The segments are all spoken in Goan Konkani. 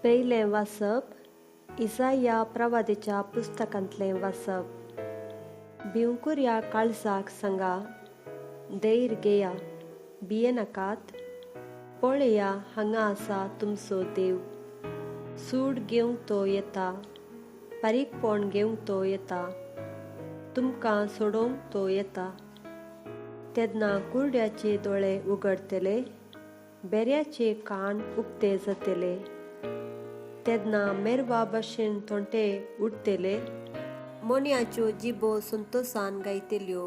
पयलें वाचप इजाया प्रवादेच्या पुस्तकांतलें वाचप. भिवकुऱ्या काळजाक सांगा, धैर्य घेया, भियेनाकात, पळया हांगा आसा तुमचो देव. सूड घेवंक तो येता, बारीकपण घेवंक तो येता, तुमकां सोडोवंक तो येता. तेन्ना कुरड्याचे दोळे उगडतले, बेऱ्याचे कान उक्ते जातले. तेन्ना मेरवा भशेन तोंटे उडटले, मोन्याच्यो जिबो संतोसान गायतल्यो.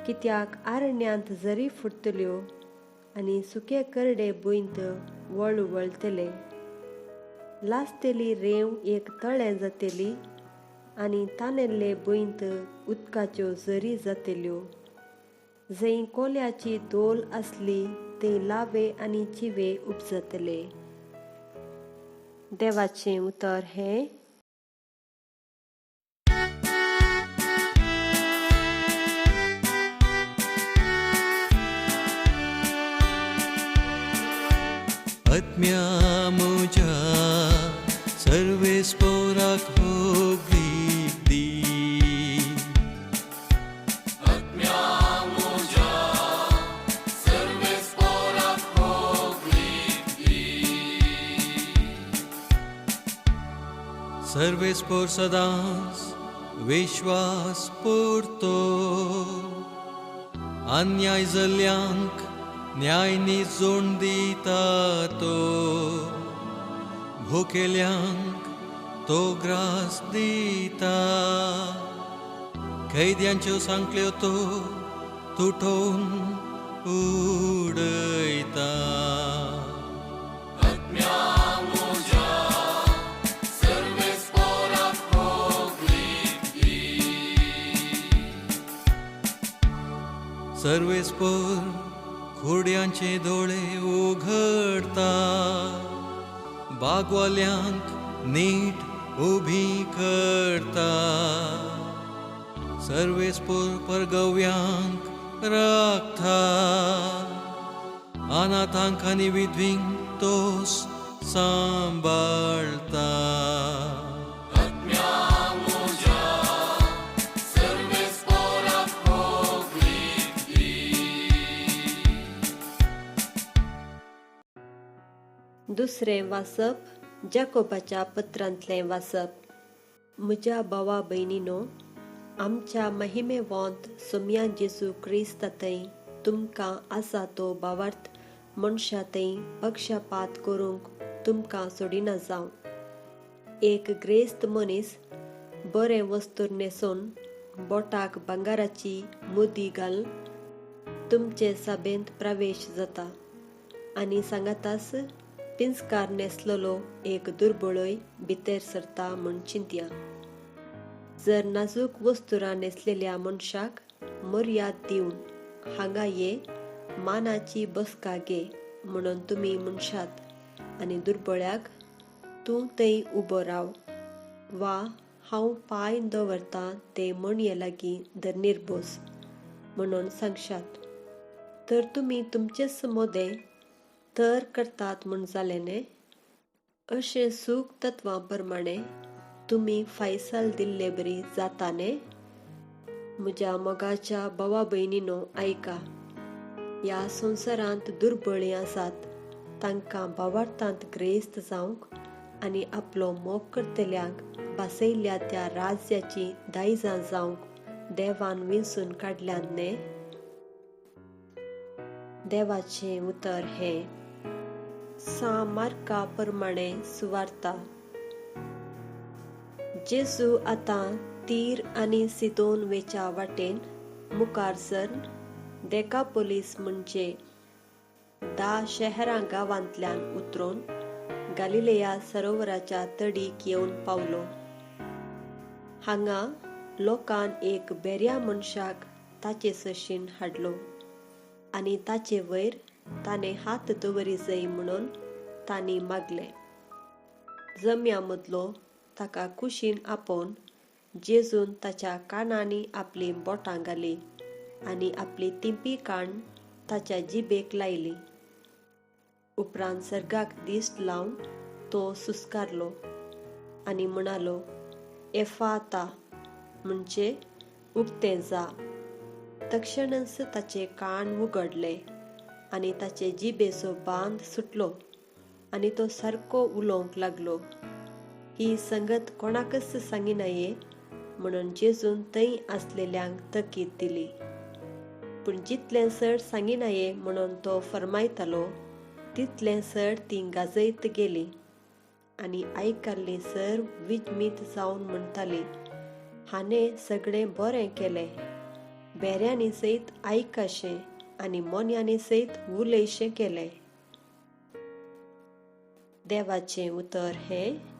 कित्याक आरण्यांत जरी फुटतल्यो आनी सुके करडे भुंयत वळवळतले. लासतली रेंव एक तळें जातली आनी तानेल्ले भुंयत उदकाच्यो झरी जातल्यो. जंय कोल्याची दोल आसली थंय लावे आनी चिवे उपजतले. देवाचें उतर हें. आत्म्या म्हज्या सर्वेस्पोराक होगली दी. आत्म्या म्हज्या सर्वेस्पोराक होगली दी. सर्वेस्पोर सदांच विश्वास पुरतो, अन्याय जाल्ल्यांक न्याय निजोण दिता तो, भुकेल्यांक तो ग्रास दिता, कैद्यांच्यो सांकल्यो तो तुटोवन उडयता. आत्म्या म्हज्या सर्वेस्पोराक होगली दी. सर्वेस्पोर कुड्यांचे दोळे उघडता, बागवाल्यांक नीट उभी करता, सर्वेस्पोर परगव्यांक राखता, अनाथांक आनी विधवींक तोस सांबाळता. आत्म्या म्हज्या सर्वेस्पोराक होगली दी. दुसरें वाचप जाकोबाच्या पत्रांतलें वाचप. म्हज्या भावा भयणीनो, आमच्या महिमेवंत सोम्या जेजू क्रिस्ता थंय तुमकां आसा तो भावार्थ मनशा थंय पक्षपात करूंक तुमकां सोडिना जावं. एक ग्रेस्त मनीस बरें वस्तूर न्हेसून बोटाक भांगराची मुदी घालून तुमचे सभेंत प्रवेश जाता आनी सांगाताच पिंजकार न्हेसलेलो एक दुर्बळय भितर सरता म्हूण चिंतया. जर नाजूक वस्तुरां न्हेसलेल्या मनशाक मर्याद दिवन हांगा ये, मानाची बसका घे म्हणून तुमी म्हणशात आनी दुर्बळ्याक तूं थंय उबो राव वा हांव पांय दवरतां ते म्हणये लागीं धरणीर बस म्हणून सांगशात, तर तुमी तुमचेच मदें तर करतात म्हूण जालें न्ही? अशें सूख तत्वां प्रमाणे तुमी फैसल दिल्ले बरी जाता न्ही? म्हज्या मोगाच्या भावा भयणीनो आयका, ह्या संवसारांत दुर्बळी आसात तांकां भावार्थांत ग्रेस्त जावंक आनी आपलो मोग करतल्यांक भासयल्ल्या त्या राज्याची दायजां जावंक देवान विंचून काडल्यात न्ही? देवाचें उतर हें. सा मार्का प्रमाणे सुवार्ता. जेजू आतां तीर आनी सिदोन वेच्या वाटेन मुखार सरन देकापोलीस म्हणजे 10 शहरां गांवांतल्यान उतरून गालिलेया सरोवराच्या तडीक येवन पावलो. हांगा लोकान एक बेऱ्या मनशाक ताचे सशीन हाडलो आनी ताचे वयर ताणें हात दवरी जाय म्हणून तांणी मागलें. जम्या मदलो ताका कुशीन आपोवन जेजून ताच्या कानांनी आपली बोटां घाली आनी आपली तिंपी काण ताच्या जिबेक लायली. उपरांत सर्गाक दिश्ट लावन तो सुस्कारलो आनी म्हणालो, एफाता, म्हणजे उक्तें जा. तक्षणच ताचे कान उगडले आनी ताचे जिबेचो बांद सुटलो आनी तो सारको उलोवंक लागलो. ही संगत कोणाकच सांगिनाये म्हणून जेजून थंय आसलेल्यांक तकीद दिली. पूण जितलें चड सांगिनाये म्हणून तो फर्मायतालो तितलें चड तीं गाजयत गेलीं आनी आयकल्लीं सर विजमीत जावन म्हणटालीं, हाणें सगळें बरें केलें, बेऱ्यांनी सयत आयकाशें आनी मोन्यांनी सयत उलयशें केलें. देवाचें उतर हें